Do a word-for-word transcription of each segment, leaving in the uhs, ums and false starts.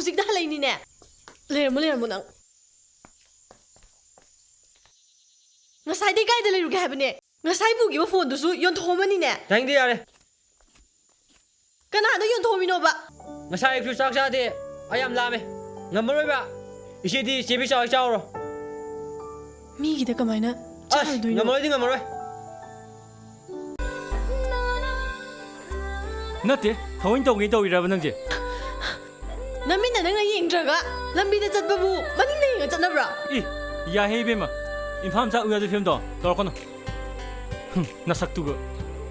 ꯍꯧꯖꯤꯛꯇ ꯍꯜꯂꯛꯏꯅꯤꯅꯦ꯫ ꯂꯩꯔꯝꯃꯣ, ꯂꯩꯔꯝꯃꯣ ꯅꯪ꯫ ꯉꯁꯥꯏꯗꯩ ꯀꯥꯏꯗ ꯂꯩꯔꯨꯒꯦ ꯍꯥꯏꯕꯅꯦ? ꯉꯁꯥꯏ ꯄꯨꯈꯤꯕ ꯐꯣꯟꯗꯨꯁꯨ ꯌꯣꯟꯊꯣꯛꯑꯝꯃꯅꯤꯅꯦ꯫ ꯇꯥꯅꯤꯡꯗꯦ, ꯌꯥꯔꯦ꯫ ꯀꯅꯥꯗ ꯌꯣꯟꯊꯣꯛꯑꯝꯃꯤꯅꯣꯕ? ꯉꯁꯥꯏ ꯑꯌꯨꯛꯁꯨ ꯆꯥꯛ ꯆꯥꯗꯦ꯫ ꯑꯩ ꯌꯥꯝ ꯂꯥꯝꯃꯦ꯫ ꯉꯝꯃꯔꯣꯏꯕ꯫ ꯏꯆꯦꯗꯤ ꯆꯦꯕꯤ ꯆꯥꯎ ꯍꯦꯛ ꯆꯥꯎꯔꯣ꯫ ꯃꯤꯒꯤꯗ ꯀꯃꯥꯏꯅ ꯑꯁ, ꯆꯥꯔꯨꯗꯣꯏꯅꯣ? ꯉꯝꯃꯔꯣꯏꯗꯤ ꯉꯝꯃꯔꯣꯏ꯫ ꯅꯠꯇꯦ, ꯊꯑꯣꯏ ꯇꯧꯒꯦ ꯇꯧꯔꯤꯔꯕ ꯅꯪꯁꯦ? ꯅꯃꯤꯠꯅ ꯅꯪꯅ ꯌꯦꯡꯗ꯭ꯔꯒ ꯂꯝꯕꯤꯗ ꯆꯠꯄꯕꯨ ꯃꯅꯤꯡꯗ ꯌꯦꯡꯉ ꯆꯠꯅꯕ꯭ꯔꯣ? ꯏ, ꯌꯥꯍꯦ ꯏꯕꯦꯝꯃ꯫ ꯏꯝꯐꯥꯜ ꯃꯆꯥ ꯎ ꯌꯥꯗꯕ ꯐꯤꯕꯝꯗꯣ ꯇꯧꯔꯛꯀꯅꯨ꯫ ꯍꯨꯝ, ꯅꯁꯛꯇꯨꯒ꯫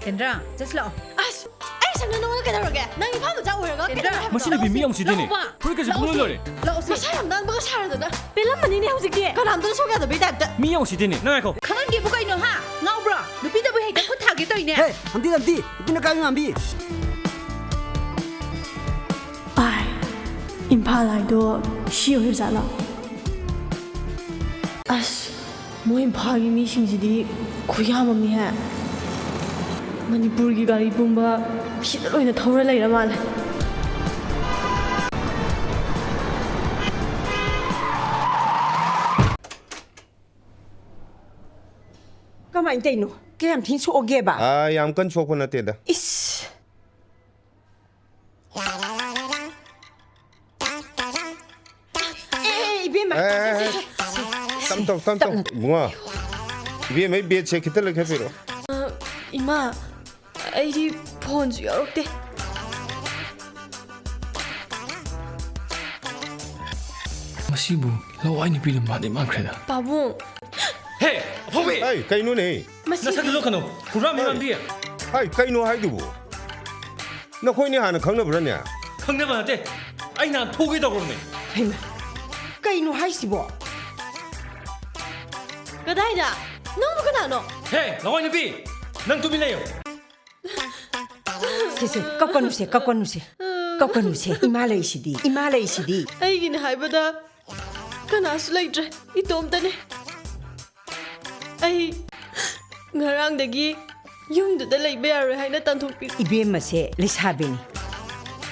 ꯀꯦꯟꯗ꯭ꯔ, ꯆꯠꯁꯤ ꯂꯥꯛꯑꯣ꯫ ꯑꯁ, ꯑꯩ ꯁꯛꯅ ꯅꯉꯣꯟꯗ ꯀꯩꯗꯧꯔꯒꯦ? ꯅꯪ ꯏꯝꯐꯥꯜ ꯃꯆꯥ ꯑꯣꯏꯔꯒ ꯀꯦꯟꯗ꯭ꯔ, ꯀꯩꯗꯧꯔꯦ ꯍꯥꯏꯕꯅꯣ? ꯃꯁꯤ ꯅꯨꯄꯤ ꯃꯤ ꯌꯥꯝ ꯎꯁꯤꯠꯇꯦꯅꯦ꯫ ꯂꯥꯛꯑꯣꯕ꯫ ꯐꯨꯔꯤꯠꯀꯁꯦ ꯄꯨꯡꯂꯣꯏ ꯂꯣꯏꯔꯦ꯫ ꯂꯥꯛꯑꯣꯁꯦ꯫ ꯃꯁꯥ ꯌꯥꯝ ꯅꯥꯟꯕꯒ ꯁꯥꯔꯗꯅ꯫ ꯄꯦꯜꯂꯝꯃꯅꯤꯅꯦ ꯍꯧꯖꯤꯛꯇꯤ꯫ ꯀꯅꯥꯝꯇꯅ ꯁꯣꯛ ꯌꯥꯗꯕꯩ ꯇꯥꯏꯞꯇ꯫ ꯃꯤ ꯌꯥꯝ ꯎꯁꯤꯠꯇꯦꯅꯦ꯫ ꯅꯪ ꯉꯥꯏꯈꯣ꯫ ꯈꯪꯍꯟꯒꯦꯕꯨ ꯀꯩꯅꯣ, ꯍꯥ? ꯉꯥꯎꯕ꯭ꯔꯣ? ꯅꯨꯄꯤꯗꯕꯨ ꯍꯦꯛꯇ ꯈꯨꯠ ꯊꯥꯒꯦ ꯇꯧꯏꯅꯦ꯫ ꯍꯦ, ꯍꯟꯗꯤ ꯍꯟꯗꯤ, ꯅꯨꯄꯤꯅ ꯀꯥꯏꯕ ꯉꯥꯡꯕꯤ꯫ ꯑꯥꯏ, ꯏꯝꯐꯥꯜ ꯍꯥꯏꯗꯣ ꯁꯤ ꯑꯣꯏꯔꯖꯥꯠꯂꯣ? ꯑꯁ, ꯃꯣꯏ ꯏꯝꯐꯥꯜꯒꯤ ꯃꯤꯁꯤꯡꯁꯤꯗꯤ ꯈꯨꯌꯥꯝ ꯑꯃꯅꯤꯍꯦ꯫ ꯃꯅꯤꯄꯨꯔꯒꯤ ꯒꯥꯔꯤ ꯄꯨꯝꯕ ꯁꯤꯗ ꯂꯣꯏꯅ ꯊꯧꯔ ꯂꯩꯔ ꯃꯥꯜꯂꯦ꯫ ꯀꯃꯥꯏꯅ ꯇꯧꯔꯤꯅꯣ? ꯀꯌꯥꯝ ꯊꯤꯅ ꯁꯣꯛꯑꯒꯦꯕ? ꯑꯥ, ꯌꯥꯝ ꯀꯟꯅ ꯁꯣꯛꯄ ꯅꯠꯇꯦꯗ꯫ ꯏꯁ! ꯑꯦ, ꯏꯕꯦꯝꯃ, ꯑꯦ, ꯁꯦ, ꯁꯦ, ꯁꯦ, ꯁꯦ꯫ ꯇꯝ ꯇꯧ, ꯇꯝ ꯇꯧ, ꯇꯞꯅ꯫ ꯏꯕꯨꯡꯉꯣ꯫ ꯏꯕꯦꯝꯃ, ꯑꯩ ꯕꯦꯠꯁꯦ ꯈꯤꯇ ꯂꯩꯈꯠꯄꯤꯔꯣ꯫ ꯑ, ꯏꯃꯥ, ꯑꯩꯗꯤ ꯐꯣꯟꯁꯨ ꯌꯥꯎꯔꯛꯇꯦ꯫ ꯃꯁꯤꯕꯨ ꯂꯋꯥꯏ ꯅꯨꯄꯤꯅ ꯃꯥꯟꯗꯤ ꯃꯥꯟꯈ꯭ꯔꯦꯗ꯫ ꯄꯥꯕꯨꯡ꯫ ꯍꯦ, ꯑꯐꯧꯕꯤ! ꯑꯩ, ꯀꯩꯅꯣꯅꯦ? ꯃꯁꯤ ꯅꯁꯛꯇꯨ ꯂꯣꯠꯀꯅꯨ꯫ ꯍꯨꯔꯥꯟꯕꯤ ꯍꯣꯏ꯫ ꯃꯥꯟꯕꯤ꯫ ꯍꯥꯏ, ꯀꯩꯅꯣ ꯍꯥꯏꯗꯨꯕꯨ? ꯅꯈꯣꯏꯅꯤ ꯍꯥꯟꯅ ꯈꯪꯅꯕ꯭ꯔꯅꯦ? ꯈꯪꯅꯕ ꯅꯠꯇꯦ꯫ ꯑꯩ ꯅꯍꯥꯟ ꯐꯨꯒꯦ ꯇꯧꯈ꯭ꯔꯕꯅꯦ꯫ ꯍꯩꯃꯥ, ꯀꯩꯅꯣ ꯍꯥꯏꯁꯤꯕꯣ? ꯀꯗꯥꯏꯗ? ꯅꯪꯕꯨ ꯀꯅꯥꯅꯣ? ꯍꯦ, ꯂꯋꯥꯏ ꯅꯨꯄꯤ! ꯅꯪ ꯇꯨꯃꯤꯟ ꯂꯩꯌꯨ꯫ ꯁꯦ, ꯁꯦ, ꯀꯞꯀꯅꯨꯁꯦ, ꯀꯞꯀꯅꯨꯁꯦ꯫ ꯀꯞꯀꯅꯨꯁꯦ, ꯏꯃꯥ ꯂꯩꯁꯤꯗꯤ, ꯏꯃꯥ ꯂꯩꯁꯤꯗꯤ꯫ ꯑꯩꯒꯤꯅꯦ ꯍꯥꯏꯕꯗ ꯀꯅꯥꯁꯨ ꯂꯩꯇ꯭ꯔꯦ, ꯏꯇꯣꯝꯇꯅꯦ꯫ ꯑꯩ ꯉꯔꯥꯡꯗꯒꯤ ꯌꯨꯝꯗꯨꯗ ꯂꯩꯕ ꯌꯥꯔꯣꯏ ꯍꯥꯏꯅ ꯇꯥꯟꯊꯣꯛꯄꯤ꯫ ꯏꯕꯦꯝꯃꯁꯦ ꯂꯩꯁꯥꯕꯤꯅꯤ꯫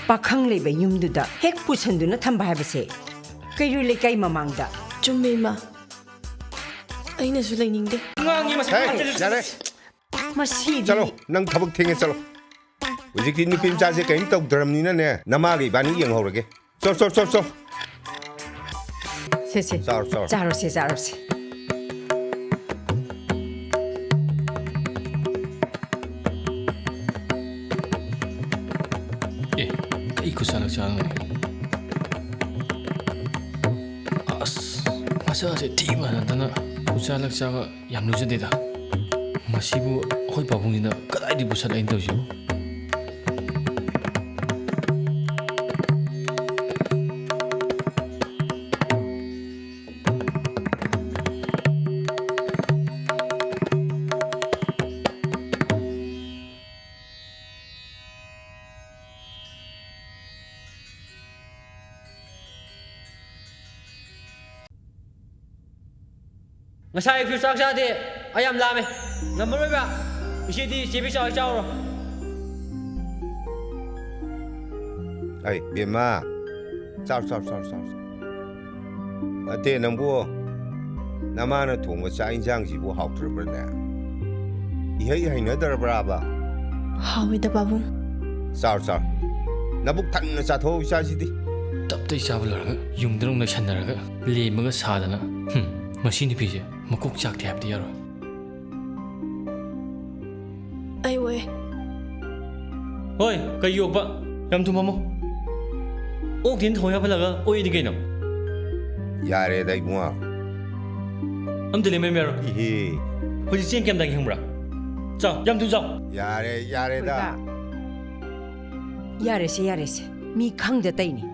ꯄꯥꯈꯪ ꯂꯩꯕ ꯌꯨꯝꯗꯨꯗ ꯍꯦꯛ ꯄꯨꯁꯟꯗꯨꯅ ꯊꯝꯕ ꯍꯥꯏꯕꯁꯦ ꯀꯩꯔꯣꯏ ꯂꯩꯀꯥꯏ ꯃꯃꯥꯡꯗ꯫ ꯆꯨꯝꯃꯦ, ꯏꯃꯥ꯫ ꯑꯩꯅꯁꯨ ꯂꯩꯅꯤꯡꯗꯦ꯫ ꯑꯉꯥꯡꯒꯤ ꯃꯁꯛ ꯍꯦ, ꯐꯖꯔꯦ꯫ ꯌꯥꯔꯦ꯫ ꯃꯁꯤꯗꯤ꯫ ꯆꯠꯂꯣ, ꯅꯪ ꯊꯕꯛ ꯊꯦꯡꯉꯦ, ꯆꯠꯂꯣ꯫ ꯍꯧꯖꯤꯛꯇꯤ ꯅꯨꯄꯤ ꯃꯆꯥꯁꯦ ꯀꯔꯤꯝ ꯇꯧꯗ꯭ꯔꯕꯅꯤꯅꯅꯦ, ꯅꯃꯥꯒ ꯏꯕꯥꯅꯤ ꯌꯦꯡꯍꯧꯔꯒꯦ꯫ ꯆꯣ, ꯆꯣ, ꯆꯣ, ꯆꯣ꯫ ꯁꯦ, ꯁꯦ꯫ ꯆꯥꯔꯣ, ꯆꯥꯔꯣ꯫ ꯆꯥꯔꯣꯁꯦ, ꯆꯥꯔꯣꯁꯦ꯫ ꯑꯦ, ꯀꯩ ꯈꯨꯠꯁꯥ ꯂꯛꯁꯥꯅꯣ? ꯑꯁ, ꯃꯁꯛꯁꯦ ꯊꯤ ꯃꯥꯟꯅꯗꯅ ꯈꯨꯠꯁꯥ ꯂꯛꯁꯥꯒ ꯌꯥꯝ ꯂꯨꯖꯗꯦꯗ꯫ ꯃꯁꯤꯕꯨ ꯑꯩꯈꯣꯏ ꯄꯥꯕꯨꯡꯁꯤꯅ ꯀꯗꯥꯏꯗꯒꯤ ꯄꯨꯁꯜꯂꯛꯏꯅꯣ ꯇꯧꯔꯤꯁꯤꯕꯨ? ꯉꯁꯥꯏ ꯑꯌꯨꯛꯁꯨ ꯆꯥꯛ ꯆꯥꯗꯦ꯫ ꯑꯩ ꯌꯥꯝ ꯂꯥꯝꯃꯦ꯫ ꯉꯝꯃꯔꯣꯏꯕ꯫ ꯏꯆꯦꯗꯤ ꯆꯦꯕꯤ ꯆꯥ ꯍꯣꯏ ꯆꯥꯎꯔꯣ꯫ ꯑꯩ, ꯕꯦꯝꯃ, ꯆꯥꯎ, ꯆꯥꯎ, ꯆꯥꯎ, ꯆꯥꯎ꯫ ꯅꯠꯇꯦ, ꯅꯪꯕꯨ ꯅꯃꯥꯅ ꯊꯣꯡꯕ ꯆꯥꯛ ꯏꯟꯁꯥꯡꯁꯤꯕꯨ ꯍꯥꯎꯇ꯭ꯔꯕ꯭ꯔꯅꯦ? ꯏꯍꯩ ꯍꯩꯅꯗ꯭ꯔꯕ꯭ꯔꯥꯕ? ꯍꯥꯎꯋꯤꯗ, ꯄꯥꯕꯨꯡ꯫ ꯆꯥꯎ, ꯆꯥꯎ꯫ ꯅꯕꯨꯛ ꯊꯟꯅ ꯆꯥꯊꯣꯛꯎ, ꯏꯆꯥꯁꯤꯗꯤ꯫ ꯇꯞꯇꯩ ꯆꯥꯕ ꯂꯣꯏꯔꯒ ꯌꯨꯝꯗ ꯑꯃꯨꯛ ꯂꯩꯁꯟꯅꯔꯒ ꯂꯦꯝꯃꯒ ꯁꯥꯗꯅ꯫ ꯍꯨꯝ, ꯃꯁꯤ ꯅꯨꯄꯤꯁꯦ ꯃꯀꯣꯛ ꯆꯥꯛꯇꯦ ꯍꯥꯏꯕꯗꯤ ꯌꯥꯔꯣꯏ꯫ ꯑꯩ ꯑꯣꯛꯑꯦ꯫ ꯍꯣꯏ, ꯀꯩ ꯑꯣꯛꯄ? ꯌꯥꯝ ꯊꯨꯝ ꯐꯝꯃꯣ꯫ ꯑꯣꯛꯇꯦꯅ ꯊꯑꯣꯏ ꯍꯥꯞꯍꯜꯂꯒ ꯑꯣꯛꯏꯗꯤ ꯀꯩꯅꯣ? ꯌꯥꯔꯦꯗ, ꯏꯕꯨꯡꯉꯣ꯫ ꯑꯝꯇ ꯂꯦꯝꯍꯟꯕ ꯌꯥꯔꯣꯏ꯫ ꯏꯍꯦ꯫ ꯍꯧꯖꯤꯛ ꯆꯦꯡ ꯀꯌꯥꯝ ꯇꯥꯡꯉꯤ ꯈꯪꯕ꯭ꯔꯥ? ꯆꯥꯎ, ꯌꯥꯝ ꯊꯨꯅ ꯆꯥꯎ꯫ ꯌꯥꯔꯦ, ꯌꯥꯔꯦꯗ꯫ ꯊꯣꯏꯕ꯫ ꯌꯥꯔꯦꯁꯦ, ꯌꯥꯔꯦꯁꯦ꯫ ꯃꯤ ꯈꯪꯗ ꯇꯩꯅꯤ꯫